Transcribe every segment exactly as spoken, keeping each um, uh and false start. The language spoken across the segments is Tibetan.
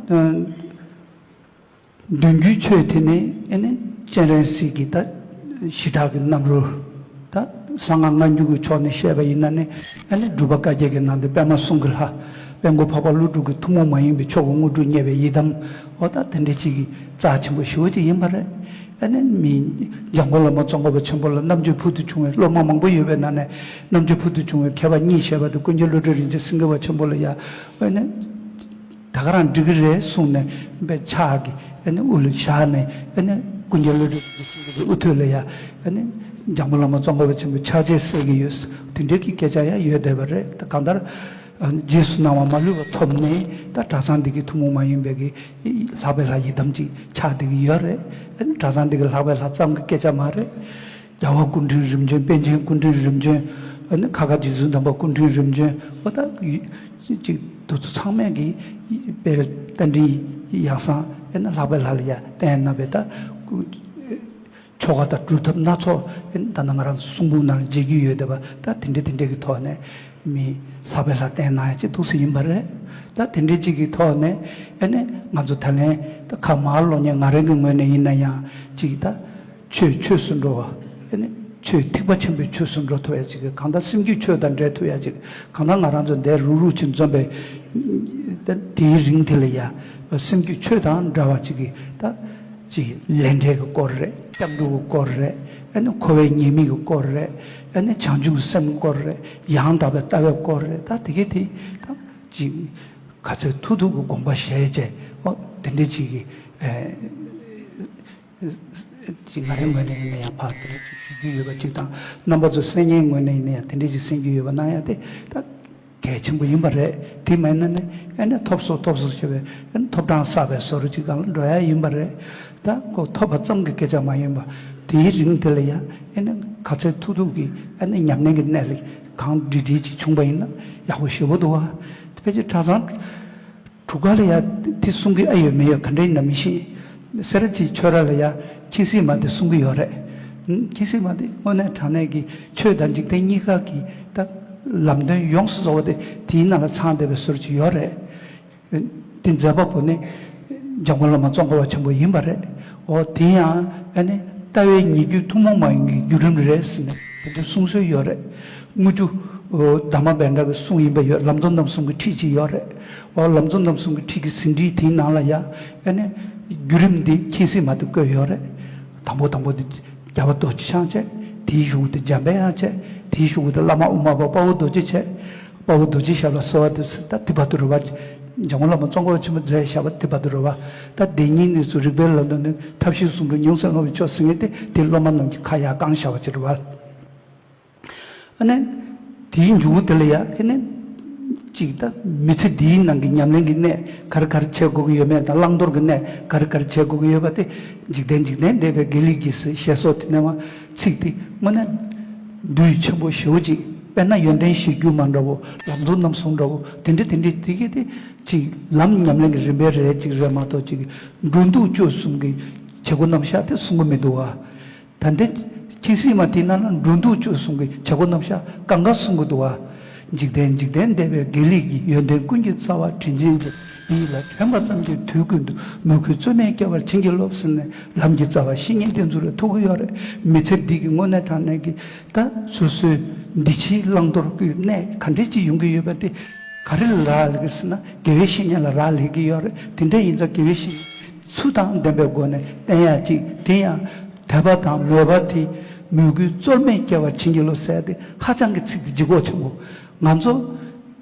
ཨ། མདུན་གྱི་ཆོས་དེ་ནི་ཨེ་ནི་སྤྱན་རས་གཟིགས་ཀྱི་ད་ཞི་དྲག་གི་རྣམ་རོལ། ད་གསང་སྔགས་སྔ་འགྱུར་གྱི་ཕྱོགས་ནས་བཤད་པ་ཡིན་ན་ནི་ཨེ་ནི་སྒྲུབ་པ་བཀའ་བརྒྱད་ཀྱི་ནང་དུ་པདྨ་གསུང་གི་ལྷ། དཔལ་མགོན་འཕགས་པ་ཀླུ་སྒྲུབ་ཀྱི་ཐུན་མོང་མ་ཡིན་པའི་ཆོས་ཀྱི་དངོས་གྲུབ་བརྙེས་པའི་ཡི་དམ། འོ་ད་དེ་འདྲ་ཅིག་གི་རྩ་ཆེན་པོ་ཞེ་པོ་ཅིག་ཡིན་པ་རེད། ཨེ་ནི་མི་འཇམ་མགོན་བླ་མ་ཙོང་ཁ་པ་ཆེན་པོ་ལ་རྣམ་དཔྱོད་ཕུལ་དུ་བྱུང་བའི་སློབ་མ་མང་པོ་ཡོད་པའི་ནང་ནས་རྣམ་དཔྱོད་ཕུལ་དུ་བྱུང་བའི་མཁས་པ་གཉིས་བཤད་པ་དེ་ཀུན་མཁྱེན་བློ་གྲོས་རིན་ཆེན་སེང་གེ་པ་ཆེན་པོ་ལ་ཡ། ཨེ་ནི། ད་ག་རང་འགྲིག་གི་རེད་གསུངས་ནས་པའི་ཕྱག་གིས་ཨ་ནི་དབུ་ལ་བཞག་ནས་ཨ་ནི་ཀུན་མཁྱེན་བློ་གྲོས་ཀྱི་དབུ་ཐོད་ལ་ཡ་ཨ་ནི་འཇམ་མགོན་བླ་མ་ཙོང་ཁ་པ་ཆེན་པོའི་ཕྱག་རྗེས་གསལ་གྱི་ཡོད། དེ་འདྲའི་གི་སྐད་ཆ་ཡང་ཡོད་བསྡད་པ་རེད། ད་གང་ལྟར་རྗེས་སུ་གནང་བ་མ་ལུས་པ་ཐོབ་ནས་ད་གྲྭ་ཚང་འདི་གི་ཐུན་མོང་མ་ཡིན་པའི་གི་ལྷག་པའི་ལྷ་ཡི་དམ་ཅིག་ཆགས་བསྡད་ཀྱི་ཡོད་རེད། ཨ་ནི་གྲྭ་ཚང་འདི་གི་ལྷག་པའི་ལྷ་ཙམ་གྱི་སྐད་ཆ་མ་རེད། རྒྱལ་བ་སྐུ་ཕྲེང་རིམ་བྱོན། པཎ་ཆེན་སྐུ་ཕྲེང་རིམ་བྱོན། ཨ་ནི་ཁ་ཁ་རྗེ་བཙུན་དམ་པ་སྐུ་ཕྲེང་རིམ་བྱོན། འོ་ད་ཅིག་དེ་ཚོ་ཚང་མས་ཀྱི་དཔལ་རྟ་མགྲིན་ཡང་གསང་ཨ་ནི་ལྷག་པའི་ལྷ་ལ་ཡ་བསྟེན་གནང་བའི་ད་ཆོ་ག་དང་སྒྲུབ་ཐབས་སྣ་ཚོགས་ཨ་ནི་ད་ནང་ང་རང་ཚོ་གསུང་འབུམ་ནང་ལ་མཇལ་རྒྱུ་ཡོད་བསྡད་པ། ད་དེ་འདྲ་དེ་འདྲ་གི་ཐོག་ནས་མི་ལྷག་པའི་ལྷ་བསྟེན་གནང་ཡ་ཅིག་ཐུགས་སུ་ཡིན་པ་རེད། ད་དེ་འདྲ་ཅིག་གི་ཐོག་ནས་ཨ་ནི་ང་ཚོ་ད་ལན་ད་ཁ་མར་ལོག་ཉན་ང་རང་གི་ངོས་ནས་ཡིན་ན་ཡང་ཅིག་ད། ཆོས་ཆོས་སུ་འགྲོ་བ། ཨ་ནི་ཆོས་ཐེག་པ་ཆེན་པོའི་ཆོས་སུ་འགྲོ་ཐུབ་ཡ་ཅིག་གང་ལྟར་སེམས་རྒྱུད་ཆོས་དང་འདྲེས་ཐུབ་ཡ་ཅིག་གང་ལྟར་ང་རང་ཚོ་འདིར་རུག་རུག་ཅིག་འཛོམས་པའི་ད་དེའི་རིང་དེ་ལ་ཡ་སེམས་རྒྱུད་ཆོས་དང་འདྲ་བ་ཅིག་གི་ད་ཅིག་ལས་འབྲས་ཀྱི་སྐོར་རེད། སྐྱབས་འགྲོ་གི་སྐོར་རེད། ཨ་ནི་འཁོར་བའི་ཉེས་དམིགས་ཀྱི་སྐོར་རེད། ཨ་ནི་བྱང་ཆུབ་སེམས་ཀྱི་སྐོར་རེད། ཡང་དག་པའི་ལྟ་བའི་སྐོར་རེད། ད་དེ་གའི་དེ་ད་ཅིག་ག་ཚོད་ཐུབ་ཐུབ་ཀྱི་དགོངས་པ་བཞེས་བྱས་འོ་དེ་འདྲ་ཅིག་གི་ཨེ། ཅིག་ང་རའི་ངོས་ནས་ཡིན་ན་ཡང་ཕར་དེ་འདྲ་ཅིག་ཞུ་རྒྱུ་ཡོད་པ་ཅིག་དང་རྣམ་པ་ཚོ་གསན་མཁན་ངོས་ནས་ཡིན་ན་ཡང་དེ་འདྲ་ཅིག་གསན་རྒྱུ་ཡོད་པ་གནང་ཡ་དེ་ད་གལ་ཆེན་པོ་ཡིན་པ་རེད། དེ་མ་ཡིན་ན་ནི་ཨེ་ནས་ཐོབ་སོ་ཐོབ་སོ་ཞེས་པའི་ཨེ་ནས་ཐོབ་གྲངས་བསགས་པའི་བཟོ་འདྲ་ཅིག་སྒང་ལ་འགྲོ་ཡ་ཡིན་པ་རེད། ད་ཁོ་ཐོབ་པ་ཙམ་གྱི་སྐད་ཆ་མ་ཡིན་པ་དེའི་རིང་དེ་ལ་ཡང་ཨེ་ནས་ག་ཚོད་ཐུབ་ཐུབ་ཀྱིས་ཨེ་ནས་ཉམས་ལེན་གྱི་གནས་ལ་གང་འགྲིག་འགྲིག་ཅིག་བྱུང་པ་ཡིན་ན་ཡག་པོ་ཞེ་པོ་འདུག་ཨ། དེ་ཕལ་ཆེར་གྲྭ་ཚང་གྲུབ་ཀ་ལ་ཡ་དེ་གསུང་གི་ཨ་ཡོད་མེད་ཡོད་ག་འདྲ་ཡིན་ན་མི་ཤེས། སེ་ར་བྱེས་ཆོས་ར་ལ་ཡ་མཁྱེན་སྲིད་མ་དེ་གསུང་གི་ཡོད་རེད། མཁྱེན་སྲིད་མ་དེ་དངོས་གནས་དྲང་གནས་ཀྱི་ཆོས་དང་འཇིག་རྟེན་གཉིས་ཀ་གི་ད་ལམ་སྟོན་ཡོངས་སུ་རྫོགས་པ་དེ་དེའི་ནང་ལ་ཚང་བསྡད་པའི་བཟོ་འདྲ་ཅིག་ཡོད་རེད། དེ་མཛད་པ་པོ་ནི་འཇམ་མགོན་བླ་མ་ཙོང་ཁ་པ་ཆེན་པོ་ཡིན་པ་རེད། འོ་དེ་ཡང་ཨ་ནི་ལྟ་བའི་ཉེ་བརྒྱུད་ཐུན་མོང་མ་ཡིན་གྱི་བརྒྱུད་རིམ་རེད་ཟེར་ནས་དེ་འདྲ་གསུང་སྲོལ་ཡོད་རེད། དངུལ་ཆུ་འོ་དྷརྨ་བྷཎྜ་གི་གསུང་ཡིན་པ་ཡོད། ལམ་གཙོ་རྣམ་གསུམ་གྱི་ཁྲིད་ཅིག་ཡོད་རེད། འོ་ལམ་གཙོ་རྣམ་གསུམ་གྱི་ཁྲིད་ཀྱི་ཟིན་བྲིས་དེའི་ནང་ལ་ཡ་ཨ་ནི་བརྒྱུད་རིམ་འདི་མཁྱེན་སྲིད་མ་དེ་བཀོད་ཡོད་རེད། དང་པོ་དང་པོ་དེ་རྒྱལ་བ་རྡོ་རྗེ་འཆང་བྱས། དེའི་གཞུག་གུ་དེ་འཇམ་པའི་དབྱངས་བྱས། དེའི་གཞུག་གུ་དེ་བླ་མ་དབུ་མ་པ་དཔའ་བོ་རྡོ་རྗེ་བྱས། དཔའ་བོ་རྡོ་རྗེ་ཞབས་ལ་གསོལ་བ་འདེབས་ཟེར་ད་དེ་བར་དུ་རེད་བ། འཇམ་མགོན་བླ་མ་ཙོང་ཁ་པ་ཆེན་པོ་མཛད་བཞག་པ་དེ་བར་དུ་རེད་བ། ད་བདེན་གཉིས་གནས་ཚུལ་རིགས་པའི་ལམ་དུ་ནི་ཐབས་ཤེས་ཟུང་འཇུག་ཉུང་སེམས་སློབ་པའི་མཆོག་ཟེར་མཁན་དེ་དེ་སློབ་མ་རྣམས་ཀྱི་ཁ་ཡར་བསྐང་བཞག་པ་ཅིག་རེད་བ། ཨ་ནི། དེའི་མཇུག་དེ་ལ་ཡ་ཨེ་ནི། གཅིག་ད་མི་ཚེ་འདིའི་ནང་གི་ཉམས་ལེན་གྱི་གནས་ག་རེ་ག་རེ་བྱེད་དགོས་ཀྱི་ཡོད་མེད་དང་བླང་དོར་གྱི་གནས་ག་རེ་ག་རེ་བྱེད་དགོས་ཀྱི་ཡོད་པ་དེ་འཇིག་རྟེན་འཇིག་རྟེན་འདས་པའི་དགེ་ལེགས་ཀྱི་ཞེས་སོགས་དེ་ནས་མ་ཚིག་དེ་དངོས་གནས་འདུས་ཆེན་པོ་ཞེ་པོ་ཅིག་དཔེར་ན་ཡོན་ཏན་གཞིར་གྱུར་མ་འདྲ་བོ་ལམ་གཙོ་རྣམ་གསུམ་འདྲ་བོ་དེ་འདྲ་དེ་འདྲ་དེ་གས་དེ་གཅིག་ལམ་ཉམས་ལེན་གྱི་རིམ་པའི་རེ་ཅིག་རེད་མ་གཏོགས་གཅིག་འགྲོ་འདུག་སྤྱོད་གསུམ་གྱི་བྱེད་སྒོ་རྣམ་གཞག་དེ་གསུང་གི་མི་འདུག་བ། ད་ལྟའི་མཁྱེན་སྲིད་མ་དེའི་ནང་ལ་འགྲོ་འདུག་སྤྱོད་གསུམ་གྱི་བྱེད་སྒོ་རྣམ་གཞག་གང་ག་གསུང་གི་འདུག་བ། འཇིག་རྟེན་འཇིག་རྟེན་འདས་པའི་དགེ་ལེགས་ཀྱི་ཡོན་ཏན་ཀུན་གྱི་རྩ་བ་དྲིན་ཅན་གྱི་ཡིད་ལ་དྲན་པ་ཙམ་གྱིས་དུས་ཀུན་ཏུ་མོས་གུས་རྩོལ་མེད་སྐྱེ་བར་བྱིན་གྱིས་རློབས་ཟེར་ནས་ལམ་གྱི་རྩ་བ་བཤེས་གཉེན་བསྟེན་ཚུལ་ལ་ཐུག་གི་ཡོད་རེད། མི་ཚེ་འདི་གི་དངོས་གནས་དྲང་གནས་ཀྱི་ད་སོ་སོའི་འདི་ཕྱིའི་བླང་དོར་གྱི་གནས་ག་འདྲས་ཅིག་ཡོང་གི་ཡོད་པ་དེ་ག་རེ་ལ་རག་ལས་ཀྱི་ཟེར་ན་དགེ་བའི་བཤེས་གཉེན་ལ་རག་ལས་ཀྱི་ཡོད་རེད། དེ་འདྲ་ཡིན་ཙང་དགེ་བའི་བཤེས་གཉེན་ཚུལ་དང་ལྡན་པའི་སྒོ་ནས་བསྟེན་ཡ་ཅིག་དེ་ཡང་། དད་པ་དང་མོས་པ་དེ་མོས་གུས་རྩོལ་མེད་སྐྱེ་བར་བྱིན་གྱིས་རློབས་ཟེར་ཏེ་ཧ་ཅང་གི་ཚིག་དེ་ལྗིད་ཁོག་ཆེན་པོ། ང་ཚོ་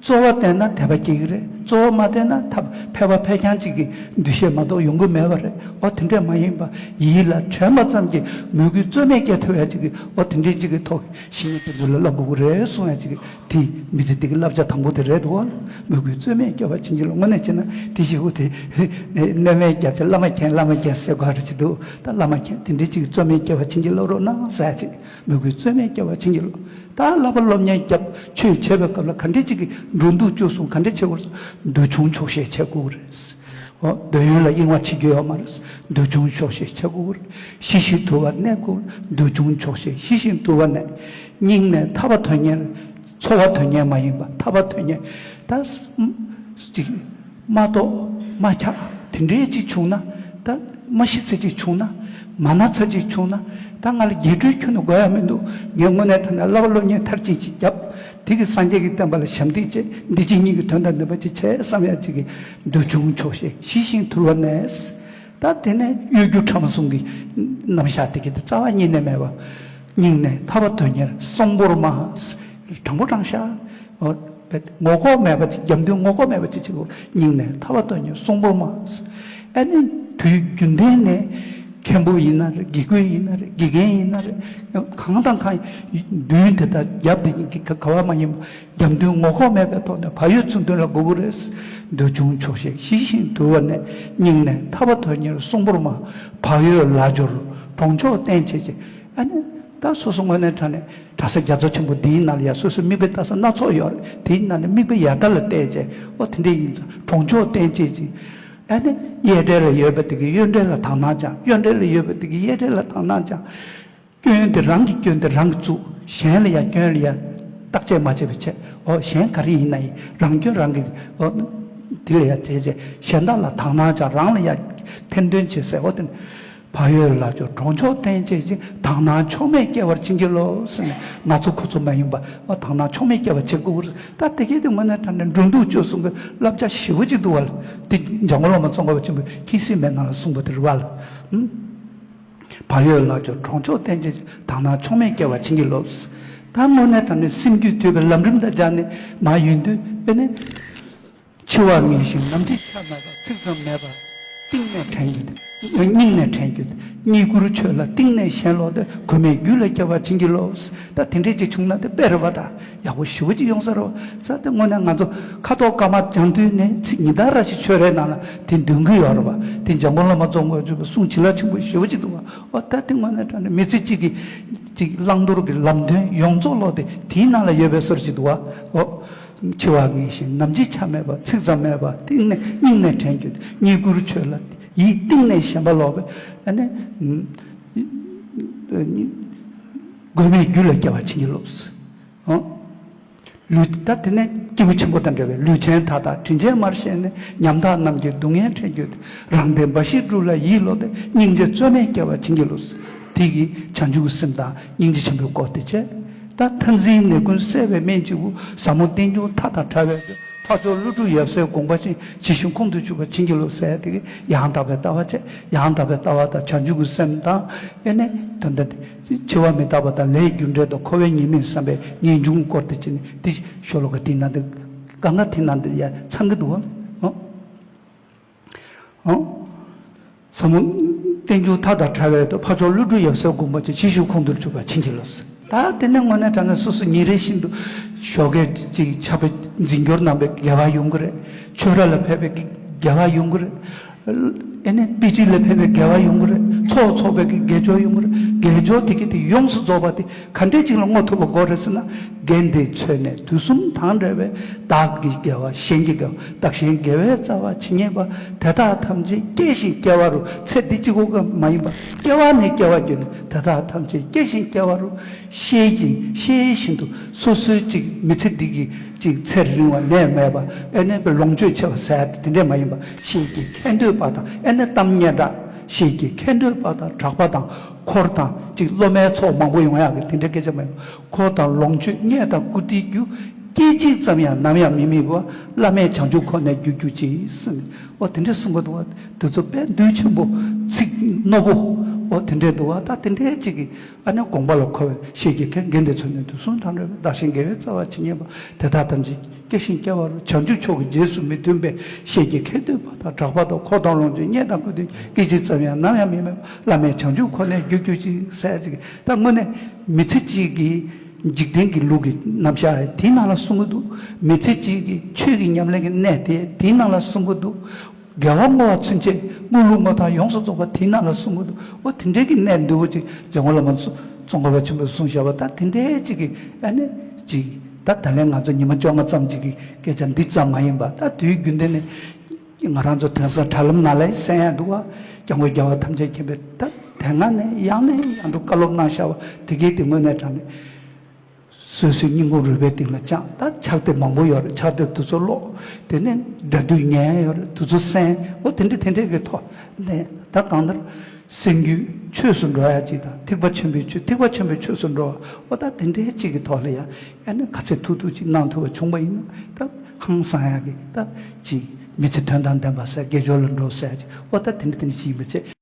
རྩོལ་བ་བསྟེན་ན་དད་པ་སྐྱེ་གི་རེད། རྩོལ་བ་མ་བསྟེན་ན་ཐབས་ཕལ་པ་ཕལ་རྐྱང་གཅིག་གི་འདུ་ཤེས་མ་གཏོགས་ཡོང་གི་མེད་པ་རེད། འོ་དེ་འདྲས་མ་ཡིན་པ་ཡིད་ལ་དྲན་པ་ཙམ་གྱིས་མོས་གུས་རྩོལ་མེད་སྐྱེ་ཐུབ་ཡ་གཅིག་གི་འོ་དེ་འདྲས་གཅིག་གི་ཐོག་གི་བཤེས་གཉེན་དེ་ཚོ་ལ་བསླབ་དགོས་ཀྱི་རེད་གསུང་ཡ་གཅིག་གི་དེ་མི་ཚེ་འདི་གི་བསླབ་བྱ་དང་པོ་དེ་རེད་འདུག་བ། མོས་གུས་རྩོལ་མེད་སྐྱེ་བར་བྱིན་གྱིས་རློབས། དངོས་གནས་བྱས་ན་དེ་ཞིག་གུ་དེ་གནས་མལ་རྒྱབ་ཀྱི་བླ་མ་མཁྱེན་བླ་མ་མཁྱེན་ཟེར་དགོས་རེད་ཅི་འདུག་ད་བླ་མ་མཁྱེན་དེ་འདྲའི་ཅིག་རྩོལ་མེད་སྐྱེ་བར་བྱིན་གྱིས་རློབས་རོགས་གནང་ཟེར་ཅིག་མོས་གུས་རྩོལ་མེད་སྐྱེ་བར་བྱིན་གྱིས་རློབས། ད་བསླབ་པ་སློབ་གཉེར་རྒྱབ་ཆོས་བྱེད་པའི་སྐབས་ལ་ག་འདྲའི་ཅིག་གི་འགྲོ་འདུག་སྤྱོད་གསུམ་ག་འདྲའི་བྱེད་དགོས་རེད། འདོད་ཆུང་ཆོག་ཤེས་བྱེད་དགོས་རེད། འོ་འདོད་ཡོན་ལ་གཡེང་བ་བྱེད་རྒྱུ་ཡོད་མ་རེད། འདོད་ཆུང་ཆོག་ཤེས་བྱེད་དགོས་རེད། ཞི་ཞིང་དུལ་བར་གནས་དགོས། འདོད་ཆུང་ཆོག་ཤེས་ཞི་ཞིང་དུལ་བར་གནས། སྙིང་ནས་ཐར་པ་དོན་གཉེར། འཚོ་བ་དོན་གཉེར་མ་ཡིན་པ་ཐར་པ་དོན་གཉེར། ད་ཅིག་མ་གཏོགས་ མ་ཁྱབ། དེ་འདྲའི་ཅིག་བྱུང་ན། ད་མ་ཤི་ཚེ་ཅིག་བྱུང་ན། མ་ན་ཚ་ཅིག་བྱུང་ན། ད་ང་ལ་རྒྱས་སྤྲོས་ཁྱོན་ནས་དགོས་ཡ་མི་འདུག་ངས་དངོས་གནས་དྲང་གནས་བསླབ་པ་སློབ་གཉེར་མཐར་ཕྱིན་ཅིག་བརྒྱབ། དེ་གི་སངས་རྒྱས་ཀྱི་བསྟན་པ་ལ་ཞབས་འདེགས་བྱས། འདི་ཕྱི་གཉིས་ཀྱི་དོན་དང་ལྡན་པ་ཅིག་བྱས་བསམ་ཡ་ཅིག་གི་འདོད་ཆུང་ཆོག་ཤེས་ཞི་ཞིང་དུལ་བ་ནས། ད་དེ་ནས་གཡོ་སྒྱུ་ཕྲ་མོ་གསུམ་གྱི་རྣམ་གཞག་དེ་གི་དེ་རྩ་བ་ཉིད་ནས་མེད་པ། སྙིང་ནས་ཐར་པ་དོན་གཉེར་གསོང་པོར་སྨྲ། དྲང་པོ་དྲང་བཞག་ངོ་ལྐོག་མེད་པ་ཅིག་རྒྱབ་མདུན་ངོ་ལྐོག་མེད་པ་ཅིག་བྱེད་དགོས། སྙིང་ནས་ཐར་པ་དོན་གཉེར་གསོང་པོར་སྨྲ། ཨ་ནི་དུས་རྒྱུན་ལྡན་ནས་མཁན་པོ་ཡིན་ན་རེད། དགེ་བསྐོས་ཡིན་ན་རེད། དགེ་རྒན་ཡིན་ན་རེད། གང་དང་གང་མདུན་དེ་དག་རྒྱབ་དེ་ག་ག་བ་མ་ཡིན་པ། རྒྱབ་མདུན་ངོ་ལྐོག་མེད་པའི་ཐོག་ནས་བག་ཡོད་ཚུལ་མཐུན་ལ་སྒུག་དགོས་རེད། འདོད་ཆུང་ཆོག་ཤེས་ཞི་ཞིང་དུལ་བ་ནས། སྙིང་ནས་ཐར་པ་དོན་གཉེར་གསོང་པོར་སྨྲ། བག་ཡོད་ལ་སྦྱོར་གྲོང་ཆོག་བསྟེན་བྱེད་ཅིང་། ཨ་ནི་ད་སོ་སོ་དངོས་གནས་དྲང་གནས་གྲྭ་ས་རྒྱ་མཚོ་ཆེན་པོ་འདིའི་ནང་ལ་ཡ་སོ་སོའི་མིག་དཔེ་ལྟ་ས་སྣ་ཚོགས་ཡོད་རེད། དེའི་ནང་ནས་མིག་དཔེ་ཡར་ལྟ་ལ་བལྟས་བྱས། ཨོ་དེ་འདྲས་ཡིན་ཙང་གྲོང་ཆོག་བསྟེན་བྱེད་ཅིང་། ཨ་ནི་གཡས་གྲལ་ལ་ཡོད་པ་དེ་གིས་གཡོན་གྲལ་ལ་དག་སྣང་སྦྱང་། གཡོན་གྲལ་ལ་ཡོད་པ་དེ་གིས་གཡས་གྲལ་ལ་དག་སྣང་སྦྱང་། སྐྱོན་དེ་རང་གི་སྐྱོན་དེ་རང་གིས་བཙུགས། གཞན་ལ་ཡ་སྐྱོན་ལ་ཡ་བརྟག་དཔྱད་མ་བྱས་པ་བྱས། ཨོ་གཞན་ག་རེ་ཡིན་ན་ཡིན། རང་སྐྱོན་རང་གིས། ཨོ་དེ་ལ་ཡ་བྱས་བྱས་གཞན་དག་ལ་དག་སྣང་སྦྱང་། རང་ལ་ཡ་ཐེར་འདོན་བྱེད་ཟེར། ཨོ་དེ་ནི་བག་ཡོད་ལ་སྦྱོར་གྲོང་ཆོག་བསྟེན་བྱེད་ཅིང་། དག་སྣང་ཕྱོགས་མེད་སྐྱེ་བར་བྱིན་གྱིས་རློབས་ཟེར་ནས། ང་ཚོ་ཁོ་ཚོ་མ་ཡིན་པ། ཨོ་དག་སྣང་ཕྱོགས་མེད་སྐྱེ་བར་བྱེད་དགོས་ཀྱི་རེད། ད་དེ་གས་དེ་དངོས་གནས་དྲང་གནས་འགྲོ་འདུག་སྤྱོད་གསུམ་གྱི་བསླབ་བྱ་ཞེ་པོ་ཅིག་འདུག་བ་ལ། དེ་འཇམ་མགོན་བླ་མ་ཙོང་ཁ་པ་ཆེན་པོས་ཁྱི་སེམས་མེད་ནང་ལ་གསུངས་པ་དེ་རེད་བ་ལ། ཨུམ། བག་ཡོད་ལ་སྦྱོར་གྲོང་ཆོག་བསྟེན་བྱེད་ཅིང་། དག་སྣང་ཕྱོགས་མེད་སྐྱེ་བར་བྱིན་གྱིས་རློབས། ད་དངོས་གནས་དྲང་གནས་སེམས་རྒྱུད་དུལ་བའི་ལམ་རིམ་དང་སྦྱར་ནས་མར་ཡོང་དུས། ཨེ་ནི། འཆི་བ་ངེས་ཤིང་ནམ་འཆི་ཆ་མེད་པ། ཚིག་ཙམ་མེད་པ་གཏིང་ནས་དྲན་རྒྱུ། སྙིང་ནས་དྲན་རྒྱུ། རྙེད་བཀུར་ཆོས་ལ་གཏིང་ནས་ཞེན་ལོག་སྟེ། གོས་མེད་རྒྱུད་ལ་སྐྱེ་བར་བྱིན་གྱིས་རློབས། ད་དེ་འདྲས་ཅིག་བྱུང་ན་དེ་དཔེ་རེད་བ། ད་ཡག་པོ་ཞེ་པོ་ཅིག་ཡོང་ས་རེད་བ། ས་དེ་དངོས་གནས་ང་ཚོ་ཁ་དོག་དཀར་དམར་སྦྱང་དུས་ནས་ཚིག་ཉི་ཟླ་ར་ཞིག་ཆོས་རའི་ནང་ལ་དེ་འདོན་གྱི་ཡོད་རེད་བ། དེ་འཇམ་མགོན་བླ་མ་ཙོང་ཁ་པ་ཆེན་པོའི་གསུང་བྱིན་རླབས་ཆེན་པོ་ཞེ་པོ་ཅིག་འདུག་བ། ཨོ་ད་དེ་དངོས་གནས་དྲང་གནས་མི་ཚེ་གཅིག་གི་ཅིག་བླང་དོར་གྱི་ལམ་སྟོན་ཡོངས་རྫོགས་ལོག་དེ་དེའི་ནང་ལ་ཡོད་པའི་བཟོ་འདྲ་ཅིག་འདུག་བ། ཨོ། འཆི་བ་ངེས་ཤིང་ནམ་འཆི་ཆ་མེད་པ། ཚིག་ཙམ་མེད་པ་གཏིང་ནས་སྙིང་ནས་དྲན་རྒྱུ། རྙེད་བཀུར་ཆོས་ལ་ཡིད་གཏིང་ནས་ཞེན་པ་ལོག་པའི། ཨ་ནི། གོས་མེད་རྒྱུད་ལ་སྐྱེ་བར་བྱིན་གྱིས་རློབས། ཨོ། ལུས་ད་དེ་ནས་སྐྱེས་བུ་ཆེན་པོ་དང་འདྲ་བའི་ལུས་ཅན་མཐའ་དག་དྲིན་ཅན་མར་ཤེས་ནས། ཉམ་ཐག་རྣམས་ཀྱི་སྡུག་བསྔལ་དྲན་རྒྱུ། རང་དོན་འབའ་ཞིག་སྒྲུབ་ལ་ཡིད་བློ་གཏད། སྙིང་རྗེ་རྩོལ་མེད་སྐྱེ་བར་བྱིན་གྱིས་རློབས། དེ་གིས་བྱང་ཆུབ་ཀྱི་སེམས་དང་སྙིང་རྗེ་ཆེན་པོའི་སྐོར་དེ་བྱས། ད་མཐའ་འཛིན་ནད་ཀུན་སེལ་བའི་སྨན་གཅིག་པུ། ཟབ་མོ་རྟེན་འབྱུང་མཐའ་དང་བྲལ་བའི་ཕ་རོལ་ཀླུ་སྒྲུབ་ཡབ་སྲས་དགོངས་པ་ཅན། ཇི་བཞིན་ཁོང་དུ་ཆུད་པར་བྱིན་གྱིས་རློབས་ཟེར་ཡ་དེ་གིས་ཡང་དག་པའི་ལྟ་བ་བྱས། ཡང་དག་པའི་ལྟ་བ་དང་བྱང་ཆུབ་ཀྱི་སེམས་དང་། ཨེ་ནས་ད་ལྟ་འཆི་བ་མི་རྟག་པ་དང་ལས་རྒྱུ་འབྲས་དང་འཁོར་བའི་ཉེས་དམིགས་བསམ་པའི་ངེས་འབྱུང་སྐོར་དེ་བྱས་ནས། དེ་ཤོ་ལོ་ཀ་དེའི་ནང་དུ་གང་ག་དེའི་ནང་དུ་ཡ་ཚང་གི་འདུག་བ། ཨོ། ཟབ་མོ་རྟེན་འབྱུང་མཐའ་དང་བྲལ་བའི་ཕ་རོལ་ཀླུ་སྒྲུབ་ཡབ་སྲས་དགོངས་པ་ཅན། ཇི་བཞིན་ཁོང་དུ་ཆུད་པར་བྱིན་གྱིས་རློབས། ད་དེ་ནས་དངོས་གནས་དྲང་གནས་སོ་སོ་ཉིན་རེ་བཞིན་དུ་ཞོགས་ཀས་ཅིག་ཕྱག་དཔེ་འཛིན་སྐྱོར་གནང་བའི་དགེ་བ་ཡོང་གི་རེད། ཆོས་ར་ལ་ཕེབས་པའི་དགེ་བ་ཡོང་གི་རེད། ཨེ་ནས་དཔེ་ཁྲིད་ལ་ཕེབས་པའི་དགེ་བ་ཡོང་གི་རེད། ཚོགས་འཚོགས་པའི་དགེ་སྦྱོར་ཡོང་གི་རེད། དགེ་སྦྱོར་དེ་གས་དེ་ཡོངས་སུ་རྫོགས་པ་དེ་ག་འདྲས་ཅིག་ལ་བསྔོ་ཐུབ་པ་དགོས་རེད་ཟེར་ན། དགེ་འདི་འཚོལ་ནས་དུས་གསུམ་དང་བྲལ་བའི། བདག་གི་དགེ་བ་གཞན་གྱི་དགེ་བ། བདག་གཞན་དགེ་བའི་རྩ་བ་ཇི་སྙེད་པ། དེ་དག་ཐམས་ཅད་སྐྱེ་ཞིང་སྐྱེ་བ་རུ། ཚེ་འདི་གཅིག་པོ་ག་མ་ཡིན་པ། སྐྱེ་བ་ནས་སྐྱེ་བར་བརྒྱུད་ནས་དེ་དག་ཐམས་ཅད་སྐྱེ་ཞིང་སྐྱེ་བ་རུ། ཤེས་ཀྱིས་ཤེས་བཞིན་དུ་སོ་སོའི་ཅིག་མི་ཚེ་འདི་གི་ཅིག་ཚེ་རིང་བ་ནད་མེད་པ། ཨེ་ནས་པའི་ལོངས་སྤྱོད་ཆེ་བ་ཟེར་ཡ་དེ་འདྲས་མ་ཡིན་པ། ཤེས་ཀྱིས་ཁེ་འདོད་པ་དང་། ཨེ་ནས་གཏམ་སྙན་གྲགས། ཤེས་ཀྱིས་ཁེ་འདོད་པ་དང་གྲགས་པ་དང་འཁོར་དང་ཅིག་སློབ་མའི་ཚོགས་མང་པོ་ཡོང་ཡག་གི་དེ་འདྲའི་སྐད་ཆ་མ་ཡིན། འཁོར་དང་ལོངས་སྤྱོད་རྙེད་དང་བཀུར་སྟིའི་རྒྱུ། སྐད་ཅིག་ཙམ་ཡང་ནམ་ཡང་མི་དམིགས་པ། བླ་མེད་བྱང་ཆུབ་ཁོ་ནས་རྒྱུ་གྱུར་ཅིག་ཟེར་ནས། འོ་དེ་འདྲའི་གསུང་གི་འདུག་བ། དེ་ཚོ་དཔེ་འདུལ་ཆེན་པོ་ཚིག་རྣོ་པོ། འོ་དེ་འདྲའི་འདུག་བ། ད་དེ་འདྲའི་ཅིག་གི་ཨ་ནི་དགོངས་པ་ལ་འཁོར་བའི་ཤེས་ཀྱིས་ཁེ། དགེ་འདི་འཚོལ་ནས་དུས་གསུམ་དང་བྲལ་བའི། བདག་གཞན་དགེ་བའི་རྩ་བ་ཇི་སྙེད་པ། དེ་དག་ཐམས་ཅད་སྐྱེ་ཞིང་སྐྱེ་བ་རུ། བྱང་ཆུབ་མཆོག་གི་རྗེས་སུ་མི་མཐུན་པའི། ཤེས་ཀྱིས་ཁེ་འདོད་པ་དང་གྲགས་པ་དང་། འཁོར་དང་ལོངས་སྤྱོད་རྙེད་དང་བཀུར་སྟིའི། སྐད་ཅིག་ཙམ་ཡང་ནམ་ཡང་མི་དམིགས་པ། བླ་མེད་བྱང་ཆུབ་ཁོ་ནས་རྒྱུ་གྱུར་ཅིག་ཟེར་ཅིག་ད་དངོས་གནས་མི་ཚེ་གཅིག་གི་འཇིག་རྟེན་གྱི་ལུགས་ཀྱི་རྣམ་གཞག་དེའི་ནང་ལ་གསུང་གི་འདུག་མི་ཚེ་གཅིག་གི་ཆོས་ཀྱི་ཉམས་ལེན་གྱི་གནས་དེ་དེའི་ནང་ལ་གསུང་གི་འདུག་དགེ་བ་བསྔོ་བ་ཚུན་ཆད་དངོས་ལུགས་བསྔོ་ཐབས་ཡོངས་སུ་རྫོགས་པ་དེའི་ནང་ལ་གསུང་གི་འདུག་འོ་དེ་འདྲའི་གི་གནད་འདུག་ཅིག་འཇམ་མགོན་བླ་མ་ཙོང་ཁ་པ་ཆེན་པོས་གསུངས་བཞག་པ། ད་དེ་འདྲའི་ཅིག་གི་ཨ་ནི་ཅིག་ད་ད་ལན་ང་ཚོ་ཉི་མ་བཅོ་ལྔ་ཙམ་ཅིག་གི་སྐད་ཆ་འདི་ཙམ་མ་ཡིན་པ། ད་དུས་རྒྱུན་ལྡན་ནས་ང་རང་ཚོ་དེང་སང་དྲ་ལམ་ནང་ལ་གསན་ཡ་འདུག་བ། སྐྱབས་མགོན་རྒྱལ་བ་ཐམས་ཅད་མཁྱེན་པས་ད་དེ་སྔ་ནས་ཡང་ནས་ཡང་དུ་བཀའ་སློབ་གནང་བཞག་པ་དེ་གས་དེ་དངོས་གནས་དྲང་གནས། སོ་སོའི་སྙིང་ཁུང་རུས་པའི་གཏིང་ལ་བཅངས། ད་ཕྱག་དེབ་མང་པོ་ཡོད་རེད། ཕྱག་དེབ་དེ་ཚོ་ཀློག། དེ་ནས་སྒྲ་སྡུད་ཉན་ཡོད་རེད། དེ་ཚོ་གསན། འོ་དེ་འདྲ་དེ་འདྲས་ཀྱི་ཐོག་ནས་ད་གང་ལྟར་སེམས་རྒྱུད་ཆོས་སུ་འགྲོ་ཡ་ཅིག་དང་། ཐེག་པ་ཆེན་པོའི་ཆོས། ཐེག་པ་ཆེན་པོའི་ཆོས་སུ་འགྲོ་བ། འོ་ད་དེ་འདྲའི་ཅིག་གི་ཐོག་ལ་ཡང་ཨ་ནི་ག་ཚད་ཐུབ་ཐུབ་ཅིག་གནང་ཐུབ་པ་བྱུང་བ་ཡིན་ན། ད་ཧང་སང་ཡ་གི་ད་ཅིག་མི་ཚེ་དོན་དང་ལྡན་པ་ཟེར། དགེ་སྦྱོར་ལ་འགྲོ་ཟེར་ཡ་ཅིག་འོ་ད་དེ་འདྲ་དེ་འདྲ་ཅིག་ཡིན་པ་བྱས།